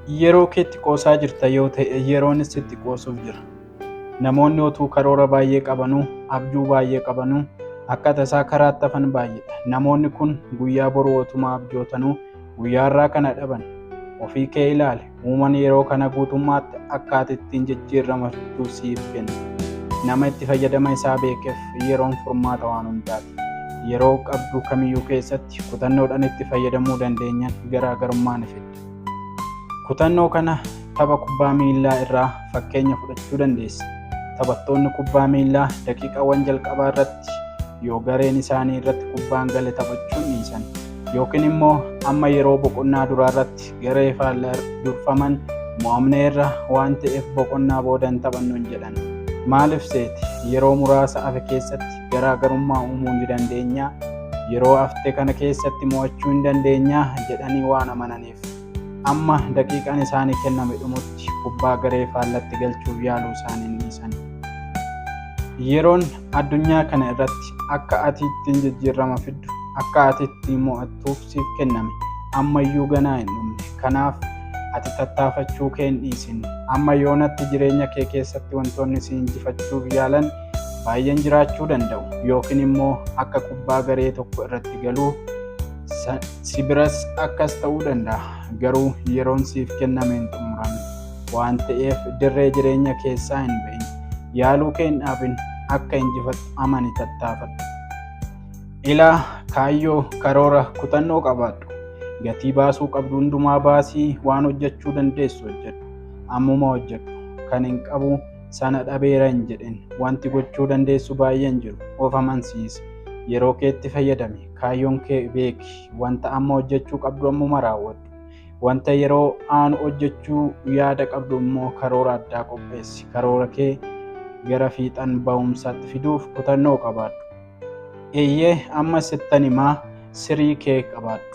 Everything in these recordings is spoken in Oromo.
Yeroo keetti qoosaa jirta yoo ta'e yeroonis sitti qoosuuf jira. Namoonni utuu karoora baay'ee qabanuu, abjuu baay'ee qabanuu akka tasaa karaatti hafan baay'eedha. Namoonni kun guyyaa boruu otuma abjootanuu guyyaa har'aa kana dhaban. Ofii kee ilaali. Uumaan yeroo kana guutummaatti akka ati ittiin jijjiiramtu siif kenna. Nama itti fayyadama isaa beekeef yeroon furmaata waan hundaati. Yeroo qabdu kamiyyuu keessatti kutannoodhaan itti fayyadamuu dandeenyaan garaagarummaa ni fidda. Kutannoo kana tapha kubbaa miillaa irraa fakkeenya fudhachuu dandeessa. Taphattoonni kubbaa miillaa daqiiqaawwan jalqabaa irratti yoo gareen isaanii irratti kubbaan gale taphachuu hin dhiisan. Yookiin immoo amma yeroo boqonnaa duraa irratti garee faallaa durfaman mo'amneerra waan ta'eef boqonnaa booda hin taphannu hin jedhan. Maaliif seete? Yeroo muraasa hafe keessatti garaagarummaa uumuu ni dandeenya, yeroo hafte kana keessatti mo'achuu hin dandeenya jedhanii waan amananiif. Amma daqiiqaan isaanii kenname dhumutti kubbaa garee faallatti galchuuf yaaluu isaanii hin dhiisan. Yeroon addunyaa kana irratti akka ati ittiin jijjiirama fiddu, akka ati ittiin mo'attuuf siif kenname ammayyuu ganaa hin dhumne. Kanaaf ati tattaafachuu kee hin dhiisin. Amma yoonatti jireenya kee keessatti wantoonni si injifachuuf yaalan baay'een jiraachuu danda'u. Yookiin immoo akka kubbaa garee tokko irratti galuu si biras akkas ta'uu danda'a. Garuu yeroon siif kenname hin xumuramne waan ta'eef dirree jireenya keessaa hin ba'in. Yaaluu kee hin dhaabin. Akka injifattu amani tattaafadhu. Ilaa kaayyoo, karoora, kutannoo qabaadhu. Gatii baasuu qabdu hundumaa baasii waan hojjechuu dandeessu hojjedhu. Ammuma hojjedhu. Kan hin qabu sana dhabeera hin jedhin. Wanti gochuu dandeessu baay'een jiru. Of amansiisi. Yeroo keetti fayyadami. Kaayyoon kee beeki. Wanta amma hojjechuu qabdu ammuma raawwadhu. Wanta yeroo aanu hojjechuu yaada qabdu immoo karoora addaa qopheessi. Karoora kee gara fiixan ba'umsaatti fiduuf kutannoo qabaadhu. Eeyyee, amma sittan himaa, sirii kee qabaadhu.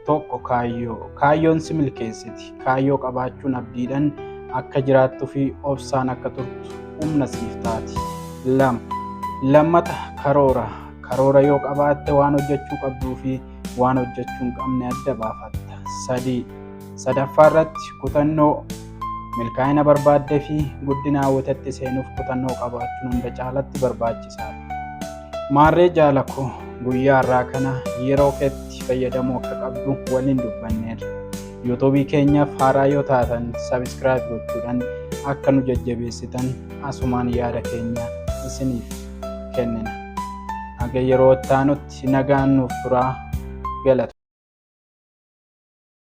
Tokko, kaayyoo. Kaayyoon si milkeessiti. Kaayyoo qabaachuun abdiidhaan akka jiraattuu fi obsaan akka turtu humna siif taati. 2. Lammata, karoora. Karoora yoo qabaatte waan hojjechuu qabduu fi waan hojjechuu hin qabne adda baafatta. 3. Sadaffaa irratti kutannoo. Milkaa'ina barbaaddee fi guddina hawwatatti seenuuf kutannoo qabaachuun hunda caalatti barbaachisaadha. Maarree jaala koo, guyyaa har'aa kana yeroo keetti fayyadamuu akka qabdu waliin dubbanneerra. Yuutuubii keenyaaf haaraa yoo taatan subscribe gochuudhaan akka nu jajjabeessitan asumaan yaada keenya isiniif kennina. Haga yeroo itti aanutti nagaan nuuf turaa, galata.